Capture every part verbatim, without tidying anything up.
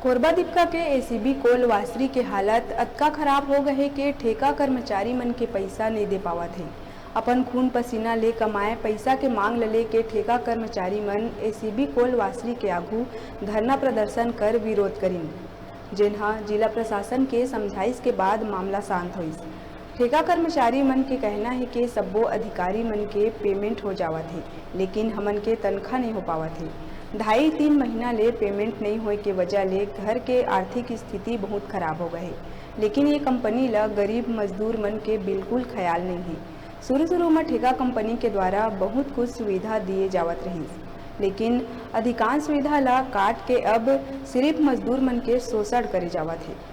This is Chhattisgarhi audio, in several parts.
कोरबा दीपका के एसीबी कोल वासरी के हालत अतका खराब हो गए हे के ठेका कर्मचारी मन के पइसा नइ दे पावत हे। अपन खून पसीना ले कमाए पइसा के मांग ल लेके ठेका कर्मचारी मन एसीबी कोल वासरी के आघू धरना प्रदर्शन कर विरोध करिन, जेन ह जिला प्रशासन के समझाइश के बाद मामला शांत होइस। ठेका कर्मचारी मन के कहना हे के सब्बो अधिकारी मन के पेमेंट हो जावत हे, लेकिन हमन के तनखा नइ हो पावत हे। ढाई तीन महीना ले पेमेंट नइ होए के वजह ले घर के आर्थिक स्थिति बहुत खराब हो गए हे, लेकिन ये कंपनी ल गरीब मजदूर मन के बिल्कुल ख्याल नइ हे। शुरू-शुरू म ठेका कंपनी के द्वारा बहुत कुछ सुविधा दिए जावत रहिस, लेकिन अधिकांश सुविधा ला काट के अब सिरिफ मजदूर मन के शोषण करे जावत हे।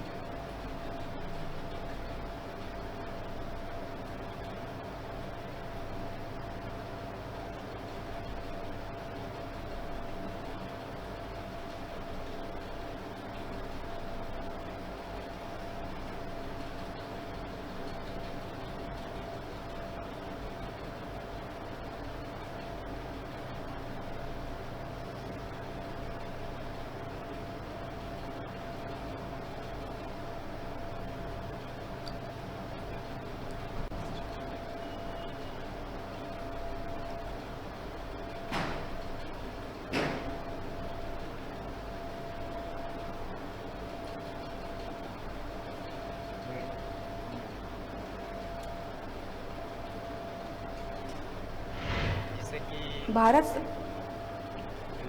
जैसे कि भारत स-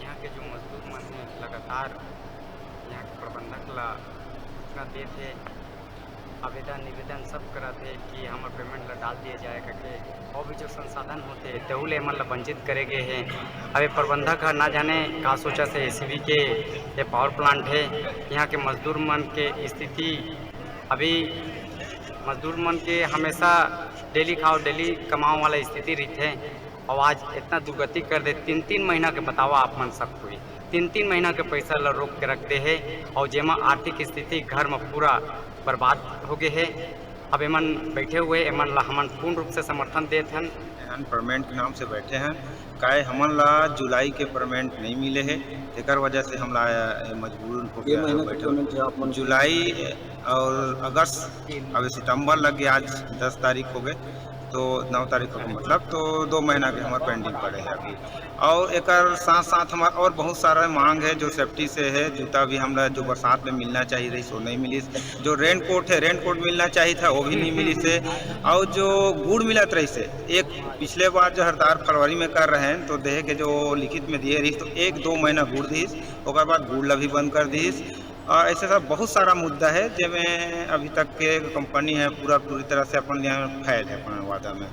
यहाँ के जो मजदूर मन हैं, लगातार यहाँ के प्रबंधक ला सूचना देत हे, आवेदन निवेदन सब करत हे कि हमर पेमेंट ला डाल दिए जाए करके। और भी जो संसाधन होते, तेहू ले एमन ला वंचित करे गए हे। अब ये प्रबंधक ह ना जाने का सोचत हे, एसीबी के ये पावर प्लांट हे, यहाँ के मजदूर मन के स्थिति, अभी मजदूर मन के हमेशा डेली खाओ डेली कमाओ वाला स्थिति रहिथे। और आज इतना दुर्गति कर दे, तीन तीन महीना के बतावा आप मन सब कोई, तीन तीन महीना के पैसा ला रोक के रख दे हे, और जेमा आर्थिक स्थिति घर में पूरा बर्बाद हो गए हे। अब एमन बैठे हुए, एमन ला हमन पूर्ण रूप से समर्थन देत हन। एहन पेमेंट के नाम से बैठे हैं, काहे हमन ला जुलाई के पेमेंट नहीं मिले हे, तेकर वजह से हमला ये मजबूरन हो ये गया है महीना के बैठे। पेमेंट जो आप मन जुलाई और अगस्त, अभी सितंबर लग गया, आज दस तारीख हो गए, तो नौ तारीख हो गए, मतलब, तो दो महीना के हमारे पेंडिंग पड़े हैं अभी। और एकर साथ साथ हमार और बहुत सारा मांग है जो सेफ्टी से है, जूता भी हमरा जो बरसात में मिलना चाहिए रही, सो नहीं मिलिस। जो रेनकोट है, रेनकोट मिलना चाहिए था, वो भी नहीं मिलिस है। और जो गुड़ मिलत रही से, एक पिछले बार जो हड़ताल फरवरी में कर रहे हैं, तो देहे के जो लिखित में दिए रही, तो एक दो महीना गुड़ दिस, ओकर बाद गुड़ ला भी बंद कर दिस। और ऐसे सब बहुत सारा मुद्दा है, जेमे अभी तक के कंपनी है पूरा पूरी तरह से अपन लिए फैल है अपन वादा में।